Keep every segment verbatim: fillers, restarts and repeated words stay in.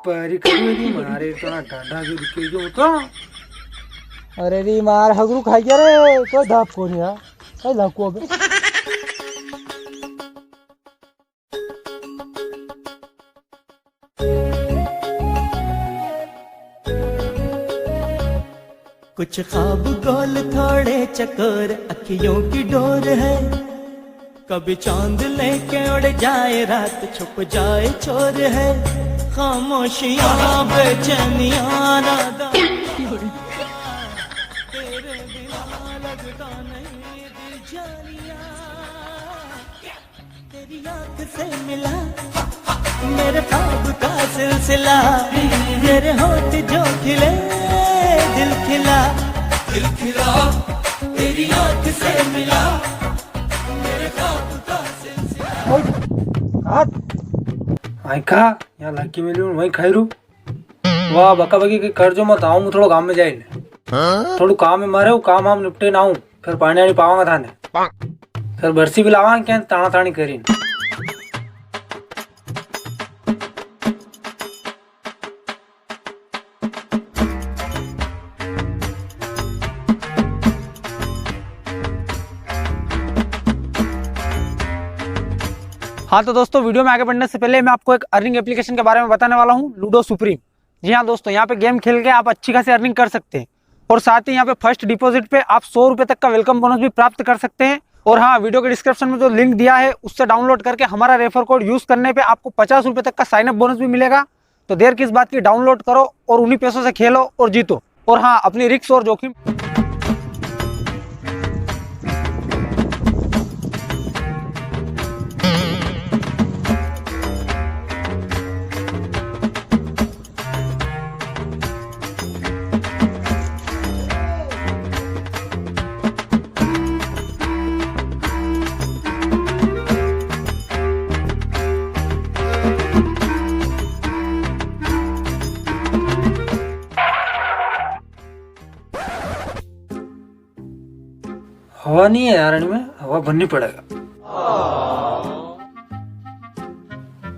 परी करी री मारे तो ना गांडा जो दिखे जो तो। अरे री मार हगरू खाई गया रे, कोई धाप को नहीं यार। कई लाकू अबे। कुछ ख्वाब गोल थोड़े चकोर, अखियों की डोर है। कभी चांद लेके उड़ जाए, रात छुप जाए चोर है। खामोशियां बेचैनियां नादानियां, तेरे बिना लगता नहीं दिल जानिया। तेरी आंख से मिला मेरे ख्वाब का सिलसिला, तेरे होठ जो खिले दिल खिला, दिल खिला। तेरी आंख से मिला मेरे ख्वाब का सिलसिला। आई खा, यहाँ लकी मिली हूँ, वही खाई रू। वाह, बका बकी के कर जो मत, आऊं थोड़ो गांव में जाइन। थोड़ो काम है मारे, वो काम हम निपटे ना आऊं, फिर पानी आनी पावांगा थाने। फिर बरसी भी लावांगा क्या ताना तानी करीन। हाँ तो दोस्तों, वीडियो में आगे बढ़ने से पहले मैं आपको एक अर्निंग एप्लीकेशन के बारे में बताने वाला हूँ, लूडो सुप्रीम। जी हाँ दोस्तों, यहाँ पे गेम खेल के आप अच्छी खासी अर्निंग कर सकते हैं और साथ ही यहाँ पे फर्स्ट डिपॉजिट पे आप सौ रुपये तक का वेलकम बोनस भी प्राप्त कर सकते हैं। और हाँ, वीडियो के डिस्क्रिप्शन में जो लिंक दिया है उससे डाउनलोड करके हमारा रेफर कोड यूज़ करने पे आपको पचास रुपये तक का साइनअप बोनस भी मिलेगा। तो देर किस बात की, डाउनलोड करो और उन्हीं पैसों से खेलो और जीतो। और हाँ, अपनी रिस्क और जोखिम। हवा नहीं है यार इनमें, हवा भरनी पड़ेगा।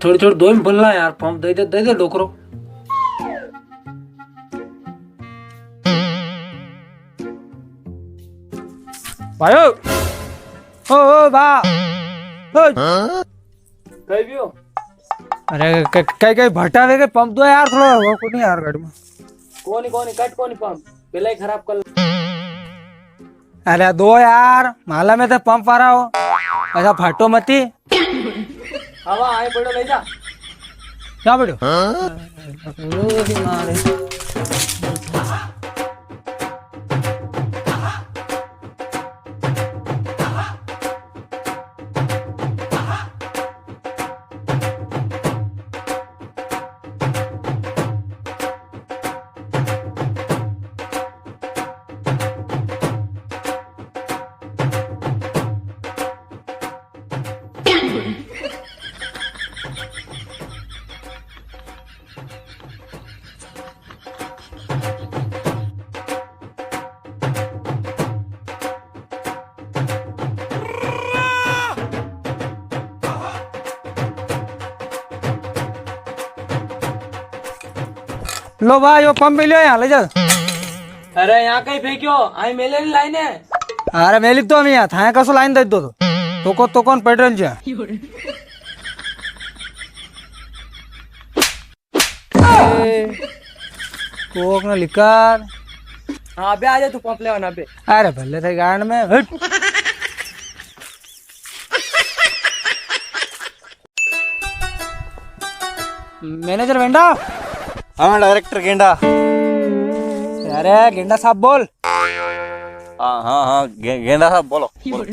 थोड़ी थोड़ी दो में भरना यार, पंप दे दे, दे दे डोकरो। भाई ओ, ओ, ओ, बा, ओ। कई भी हो? अरे, क-, कई, कई भटावे के पंप दो यार, थोड़ा हवा को नहीं यार गाड़ी में। कोनी, कोनी, कट कोनी पंप, पहले ही खराब कर। अरे दो यार, माला में तो पंप आ रहा हो, ऐसा फटो मती। हवा आए पड़ो, ले जा। क्या पड़ो? लो भाई, यो पंप मिलो, यहाँ ले जा। अरे, यहाँ कहीं फेंक्यो, आई मेले नी लाइन है। अरे, मेली तो हम यहाँ, थाया कसो लाइन दे दो तो। तो को, तो कौन पेट्रोल जा? कोक ना लिकार। हाँ, अबे आ जा तू पंप लेवा ना अबे। अरे भले थे गांड में, हट। Manager Wanda. हाँ, डायरेक्टर गेंडा। अरे गेंडा साहब बोल। हाँ, हाँ, हाँ, गे-, गेंडा साहब बोलो, बोलो।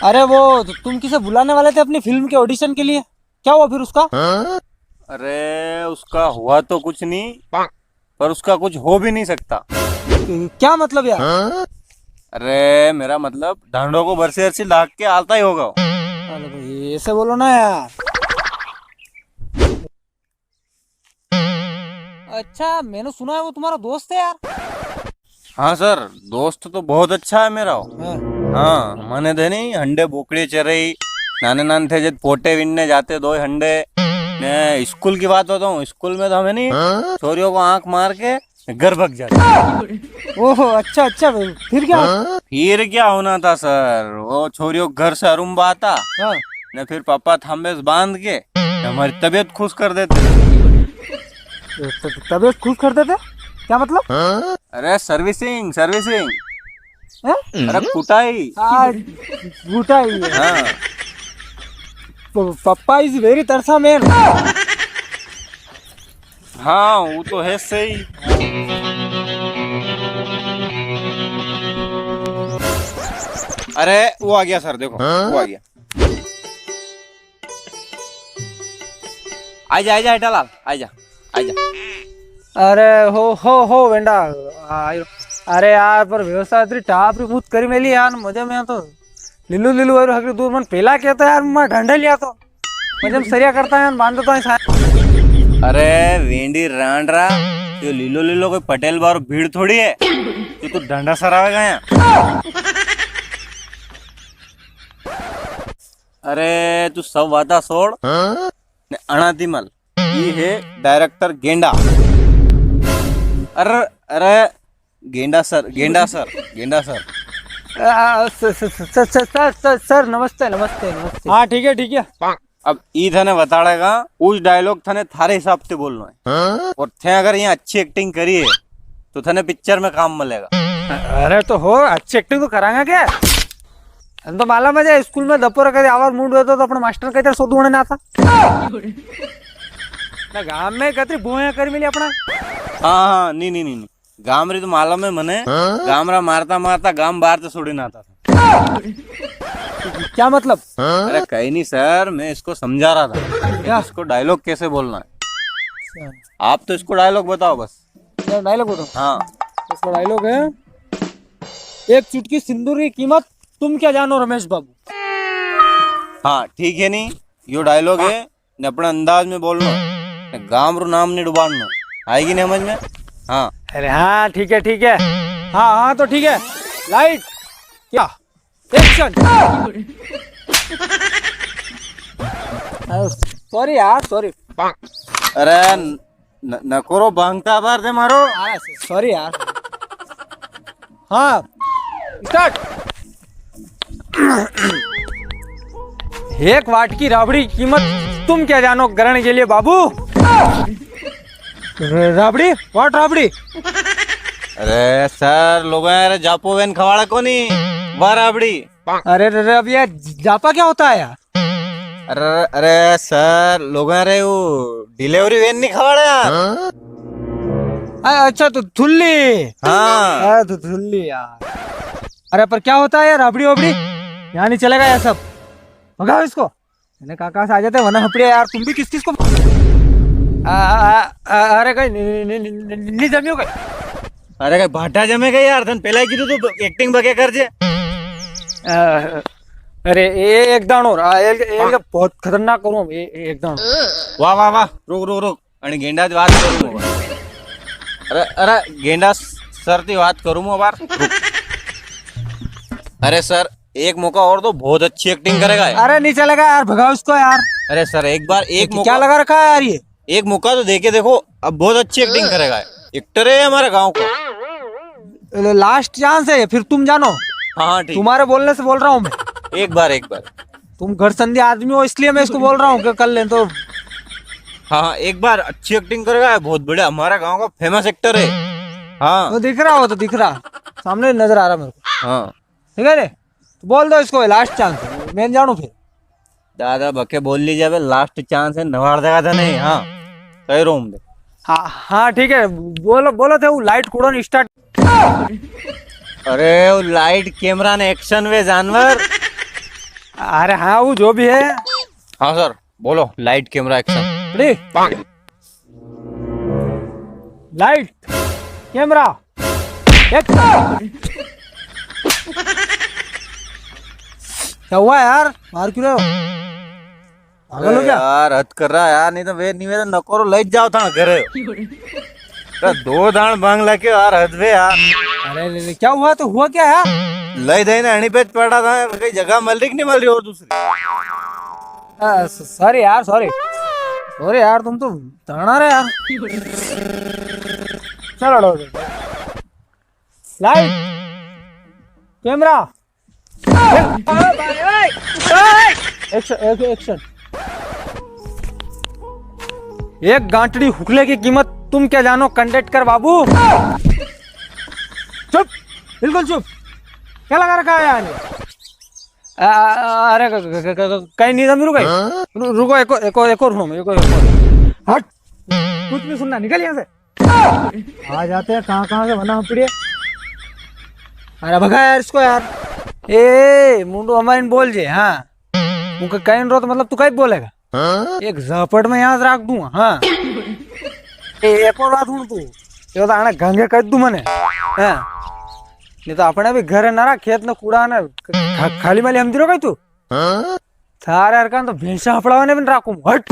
अरे वो तो तुम किसे बुलाने वाले थे अपनी फिल्म के ऑडिशन के लिए, क्या हुआ फिर उसका? अरे उसका हुआ तो कुछ नहीं, पर उसका कुछ हो भी नहीं सकता। क्या मतलब यार? अरे मेरा मतलब ढांडो को बरसी अरसी लाग के आलता ही होगा। अरे भाई ऐसे बोलो ना यार। अच्छा, मैंने सुना है वो तुम्हारा दोस्त है यार। हाँ सर, दोस्त तो बहुत अच्छा है मेरा। हाँ। हाँ, मने थे नी हंडे बोकड़े चरई, नाने नाने थे जद पोटे विनने जाते दो हंडे। मैं स्कूल की बात बताऊं, स्कूल में तो हमें नहीं, हाँ? छोरियों को आंख मार के घर भाग जाते। ओहो, अच्छा, अच्छा, फिर क्या? हाँ? फिर क्या होना था सर, वो छोरियों को घर से अरुम्बा आता, हाँ। ने फिर पापा थांबे से बांध के हमारी तबीयत खुश कर देते। त-, तबीयत खुश कर देते? क्या मतलब? अरे सर्विसिंग, सर्विसिंग। हैं? अरे कुटाई। हाँ, कुटाई। हाँ। प-, पप्पा is very तरसा man। हाँ, वो तो है सही। अरे, वो आ गया सर, देखो, वो आ गया। आजा, आजा, हेठालाल, आजा, आजा। अरे हो, हो, हो, वेंडा, आ, आयो। अरे यार, पर व्यवस्था इतनी टाप री भूत करी मेली यार, मजे में तो लीलू, लीलू और हगरी दूर मन पेला कहता यार, मैं ढंडे लिया तो। मजे में सरिया करता है, बांध देता है सा-। अरे वेंडी रांडरा, यो लीलो लीलो कोई पटेल बारो भीड़ थोड़ी है, जो तू ढंडा सरावेगा यहाँ। अरे तू सब वाता छोड़, हाँ? ने अणादिमल, ये है डायरेक्टर गेंडा। अरे, अरे, गेंडा सर, गेंडा सर, गेंडा सर। आ, स-, स-, स-, स-, स-, सर, सर, सर, नमस्ते, नमस्ते, नमस्ते। हाँ, ठीक है, ठीक है। अब ई थने बताड़ेगा, उस डायलॉग थने थारे हिसाब से बोलनो है। हाँ? और थे अगर यहाँ अच्छी एक्टिंग करी है, तो थने पिक्चर में काम मिलेगा। अरे तो हो, अच्छी एक्टिंग तो करांगा क्या? हम तो मालूम है, स्कूल में दपोर कदे आवार मूड होतो तो अपना मास्टर के इधर सोदू होने ना आता। ना गांव में कतरी भूया कर मिली अपना। हाँ, हाँ, नी, नी, नी, नी। गांव री तो मालूम है मने, हाँ? गांव रा मारता मारता गांव बाहर से छोड़ी ना आता था। क्या मतलब? अरे कहीं नहीं सर, मैं इसको समझा रहा था। क्या? इसको डायलॉग कैसे बोलना है। अच्छा। आप तो इसको डायलॉग बताओ बस। क्या डायलॉग बताओ? हाँ। इसका डायलॉग है, "एक चुटकी सिंदूर की कीमत तुम क्या जानो रमेश बाबू।" हाँ, ठीक है नी, यो डायलॉग है, ने अपने अंदाज में बोलनो, ने गांव रो नाम नी डुबाड़नो। आएगी नी समझ में? हाँ। अरे हाँ, ठीक है, ठीक है। हाँ, हाँ, तो ठीक है। लाइट, क्या? एक्शन। सॉरी यार, सॉरी। अरे न, नकोरो भांगता बार दे मारो। अरे सॉरी यार। हाँ, स्टार्ट। एक वाट की राबड़ी की कीमत तुम क्या जानो ग्रहण के लिए बाबू? र-, राबड़ी? What राबड़ी? अरे सर, लोगों यार जापो वेन खवाड़ा कोनी, वा राबड़ी। अरे, अरे, अरे, अब ये जापा क्या होता है यार? अरे, अरे सर, लोगों रे वो डिलीवरी वेन नी खवाड़ा यार। अ-, अच्छा, तो थुल्ली। हाँ। अरे, तो थुल्ली यार। अरे, पर क्या होता है यार, राबड़ी वाबड़ी? यहाँ नहीं चलेगा यार सब। भगाओ इसको। अरे काका से आ जाते वरना हपड़े यार, तुम भी किस किस को आ, आ, आ, आ, अरे कहीं नी, नी, नी, नी, नी, नी जमियो कहीं। अरे कहीं भाटा जमे गए यार, तन पहला ही कीधु तू एक्टिंग बके कर जे। आ, अरे ए, एक दाणो, आ, एक, एक, एक बहुत खतरनाक करूँ हम, ए, ए, एक दाणो। वाह वाह वाह, रुक रुक रुक, अरे गेंडा ती बात करूँ मैं। अरे अरे गेंडा सर ती बात करूँ मैं बार। अरे सर, एक मौका और दो, बहुत अच्छी एक्टिंग करेगा ये। अरे नहीं चलेगा यार, भगाओ इसको यार। अरे सर, एक बार एक ये मौका क्या लगा रखा है यार ये? एक मौका तो देके देखो, अब बहुत अच्छी एक्टिंग करेगा ये। एक्टर है हमारे गांव का। ल-, लास्ट चांस है, फिर तुम जानो। हाँ, हाँ, ठीक। तुम्हारे बोलने से बोल रहा हूँ मैं। एक बार, एक बार। तुम घर संधी आदमी हो, इसलिए मैं इसको बोल रहा हूँ कि कर लें तो। हाँ, हाँ, एक बार अच्छी एक्टिंग करेगा, बहुत बढ़िया, हमारा गांव का फेमस एक्टर है। हाँ। वो दिख रहा, वो तो दिख रहा, सामने नजर आ रहा मेरे को। हाँ। ठीक है रे, तो बोल दो इसको, लास्ट चांस है, मैं जानू फिर। दादा बके बोल लीजिए, अबे लास्ट चांस है, नवार देगा था नहीं। हाँ, कह रहा हूँ मैं। हाँ, हाँ, ठीक है, बोलो, बोलो थे, वो लाइट कूड़ो स्टार्ट। अरे, वो लाइट, कैमरा ने एक्शन वे जानवर। अरे हाँ, वो जो भी है। हाँ सर, बोलो, light, camera, action. Ready? Light, camera, action. क्या हुआ यार, मार क्यों रहे हो? पागल हो अरे क्या? यार, हद कर रहा यार, नहीं तो वे, नहीं वे तो नकोरो ले जाओ था घरे। तो दो दाण बांग लाके यार, हद वे यार। अरे ले, ले, क्या हुआ तो हुआ क्या यार? ले दे ने अणी पे ज पड़ा था, कहीं जगह मिल रही कि नहीं मिल रही और दूसरी? आ, स-, सॉरी यार, सॉरी। अरे यार, तुम तो ताना रे यार। चलो, लाइट, कैमरा, एक्शन, एक, एक्शन। एक गांठड़ी हुकले की कीमत तुम क्या जानो, कंडक्टर बाबू। चुप, बिल्कुल चुप। क्या लगा रखा है यार? आ, आ, अरे, क-, क-, क-, क-, कहीं नहीं समझ, रुको। रु-, रुको, एको, एको, एको room, एको, एको। हट, कुछ नहीं सुनना, निकल यहाँ से। आ जाते हैं, कहाँ, कहाँ से बना हम पड़े। अरे भगा यार इसको यार। ए, मुंडो हमारे बोल जे, हाँ। मुके कहीं रो तो मतलब तू कहीं बोलेगा? एक झापड़ में यहाँ राख दूंगा, हाँ। ए, एक और बात सुन तू। ये तो आने गंगे कर दू मने। हाँ। नहीं तो अपने भी घर है ना, खेत ना, कूड़ा ना, खा-, खाली माली हम दिरो कहीं तू। थारे हरकान तो भैंसा हपड़ावा ने भी नी राखूं, हट।